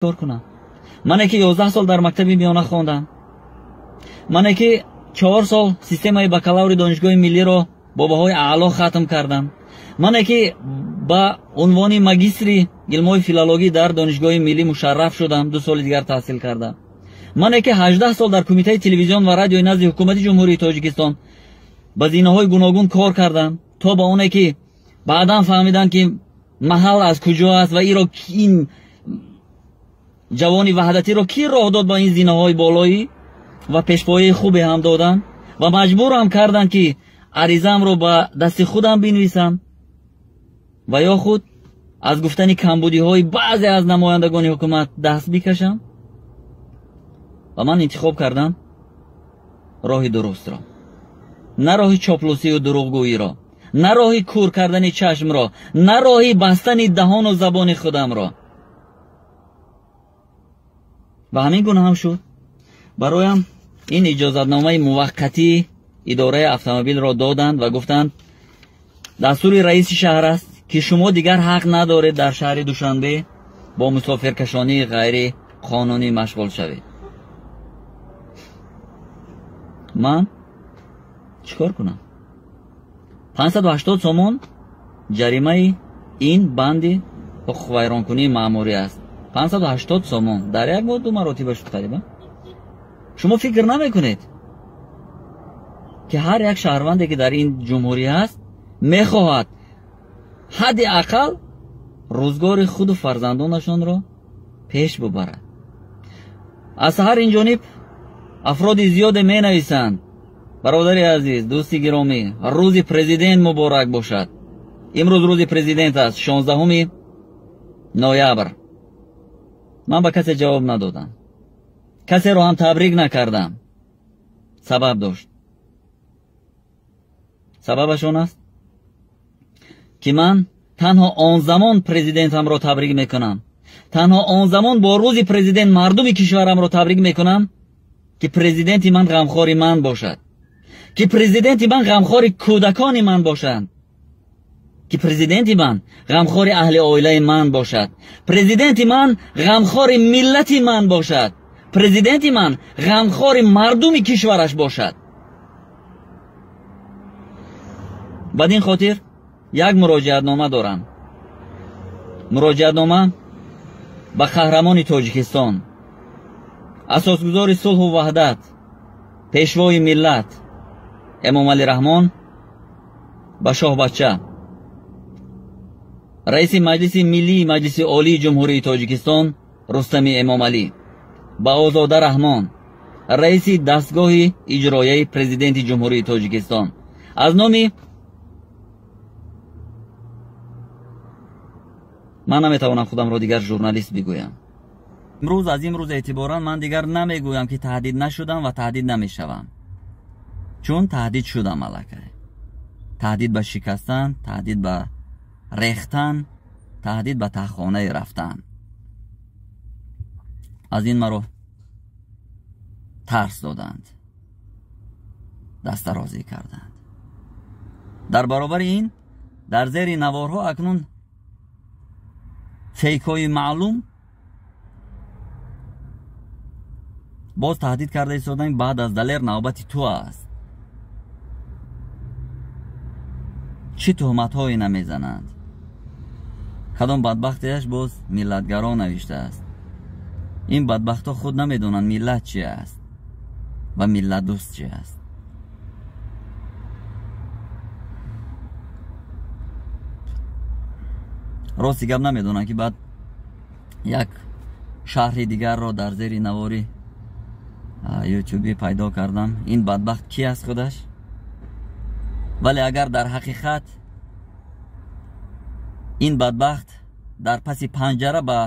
Кор кунам? Мане ки 11 сол дар мактаби миёна хондам, мане ки 4 сол системаи бакалаври Донишгоҳи миллиро бо баҳои аъло хатм кардам, мане ки ба унвони магистри илмҳои филологӣ дар Донишгоҳи миллӣ мушарраф шудам, 2 соли дигар таҳсил кардам, мане ки 18 сол дар Кумитаи телевизион ва радиои назди Ҳукумати Ҷумҳурии Тоҷикистон ба зинаҳои гуногун кор кардам, то ба оне ки баъдан фаҳмидам ки маҳал аз куҷо аст ва иро ин ҷавони ваҳдатиро кӣ роҳ дод ба ин зинаҳои болоӣ ва пешпояи хубе ҳам доданд ва маҷбурам карданд ки аризаамро ба дасти худам бинависам ва ё худ аз гуфтани камбудиҳои баъзе аз намояндагони ҳукумат даст бикашам. Ва ман интихоб кардам роҳи дурустро, на роҳи чоплусию дурӯғгӯиро, на роҳи кур кардани чашмро, на роҳи бастани даҳону забони худамро. Ва ҳамин гуна ҳам шуд. Бароям ин иҷозатномаи муваққатии идораи автомобилро доданд ва гуфтанд дастури раиси шаҳр аст ки шумо дигар ҳақ надоред дар шаҳри Душанбе бо мусофиркашонии ғайриқонунӣ машғул шавед. Ман чӣ кор кунам? 580 сомон ҷаримаи ин банди ҳуқуқвайронкунии маъмурӣ аст. 580 сомон дар як моҳ 2 маротиба шуд қариба. Шумо фикр намекунед ки ҳар як шаҳрванде ки дар ин ҷумҳурӣ ҳаст мехоҳад ҳадди ақал рӯзгори худу фарзандонашонро пеш бубарад. Аз ҳар ин ҷониб афроди зиёде менависанд: бародари азиз, дӯсти гиромӣ, рӯзи президент муборак бошад. Имрӯз рӯзи президент аст, 16 ноябр. Ман ба касе ҷавоб надодам, касеро ҳам табрик накардам. Сабаб дошт. Сабабаш он аст ки ман танҳо он замон президентамро табрик мекунам, танҳо он замон бо рӯзи президент мардуми кишварамро табрик мекунам ки президенти ман ғамхори ман бошад, ки президенти ман ғамхори кӯдакони ман бошанд, ки президенти ман ғамхори аҳли оилаи ман бошад, президенти ман ғамхори миллати ман бошад, президенти ман ғамхори мардуми кишвараш бошад. Бад ин хотир як муроҷиатнома дорам. Муроҷиатнома ба қаҳрамони Тоҷикистон, асосгузори сулҳу ваҳдат, пешвои миллат Эмомалӣ Раҳмон, ба шоҳбача, раиси Маҷлиси Миллии Маҷлиси Олии Ҷумҳурии Тоҷикистон Рустами Эмомалӣ, ба Озода Раҳмон, раиси дастгоҳи иҷроияи президенти Ҷумҳурии Тоҷикистон, аз номи ман наметавонам худамро дигар журналист бигӯям. Имрӯз аз имрӯз эътиборан ман дигар намегӯям ки таҳдид нашудам ва таҳдид намешавам, чун таҳдид шудам аллакай. Таҳдид ба шикастан, таҳдид ба рехтан, таҳдид ба таҳхонаи рафтан. Аз ин маро тарс доданд, дастарозӣ карданд. Дар баробари ин дар зери наворҳо акнун фейкҳои маълум боз таҳдид карда истодаем: баъд аз Далер навбати ту аст. Чӣ туҳматҳое намезананд? Кадом бадбахтеаш боз миллатгаро навиштааст. Ин бадбахтҳо худ намедонанд миллат чи аст ва миллатдӯст чи аст. Рости гап намедонам ки баъд як шаҳри дигарро дар зери навори ютубӣ пайдо кардам. Ин бадбахт ки аст худаш? Вале агар дар ҳақиқат ин бадбахт дар паси панҷара ба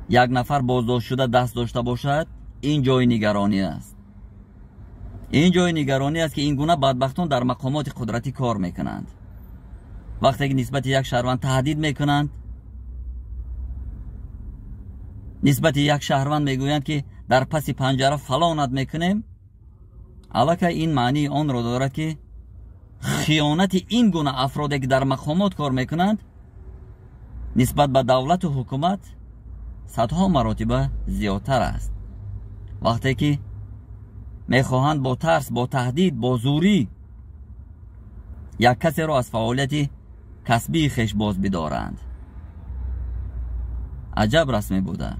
як нафар боздоштшуда даст дошта бошад, ин ҷои нигаронӣ аст. Ин ҷои нигаронӣ аст ки ин гуна бадбахтон дар мақомоти қудратӣ кор мекунанд. Вақте ки нисбати як шаҳрванд таҳдид мекунанд, нисбати як шаҳрванд мегӯянд ки дар паси панҷара фалонат мекунем, аллакай ин маънии онро дорад ки хиёнати ин гуна афроде ки дар мақомот кор мекунанд Нисбат ба давлату ҳукумат садҳо маротиба зиёдтар аст. Вақте ки мехоҳанд бо тарс, бо таҳдид, бо зӯрӣ як касеро аз фаъолияти касбии хеш боз бидоранд. Аҷаб расме буда.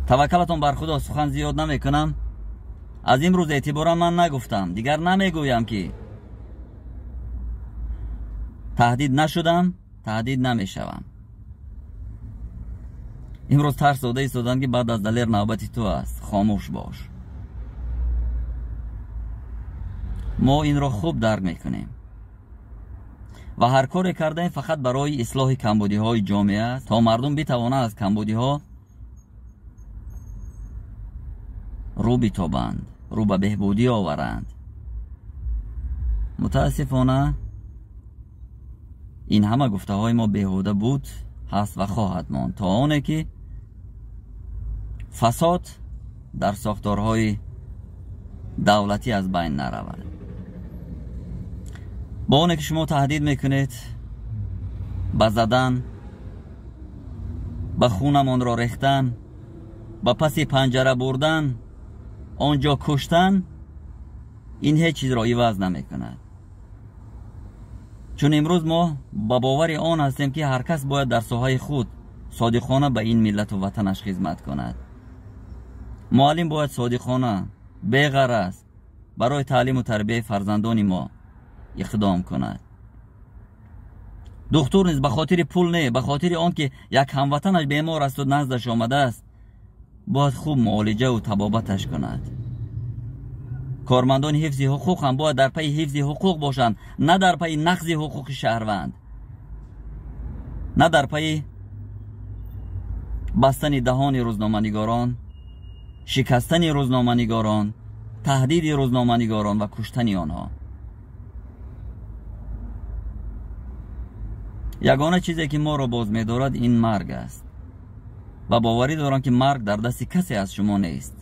Таваккалатон бар Худо, сухан зиёд намекунам. Аз имрӯз эътиборан ман нагуфтам, дигар намегӯям ки таҳдид нашудам, таҳдид намешавам. Имрӯз тарс дода истоданд ки баъд аз Далер навбати ту аст, хомӯш бош. Мо инро хуб дарк мекунем ва ҳар коре кардаем фақат барои ислоҳи камбудиҳои ҷомеа аст, то мардум битавонанд аз камбудиҳо рӯ битобанд, рӯ ба беҳбудӣ оваранд. Мутаассифона ин ҳама гуфтаҳои мо беҳуда буд, ҳаст ва хоҳад монд, то оне ки фасод дар сохторҳои давлатӣ аз байн наравад. Бо оне ки шумо таҳдид мекунед ба задан, ба хунамонро рехтан, ба паси панҷара бурдан, он ҷо куштан, ин ҳеҷ чизро иваз намекунад. Чун имрӯз мо ба бовари он ҳастем ки ҳар кас бояд дар соҳаи худ содиқона ба ин миллату ватанаш хизмат кунад. Муаллим бояд содиқона, беғараз барои таълиму тарбияи фарзандони мо иқдом кунад. Духтур низ ба хотири пул не, ба хотири он ки як ҳамватанаш бемор асту наздаш омадааст, бояд хуб муолиҷаву табобаташ кунад. Кормандони ҳифзи ҳуқуқ ҳам бояд дар пайи ҳифзи ҳуқуқ бошанд, на дар пайи нақзи ҳуқуқи шаҳрванд, на дар пайи бастани даҳони рӯзноманигорон, шикастани рӯзноманигорон, таҳдиди рӯзноманигорон ва куштани онҳо. Ягона чизе ки моро боз медорад ин марг аст ва боварӣ дорам ки марг дар дасти касе аз шумо нест.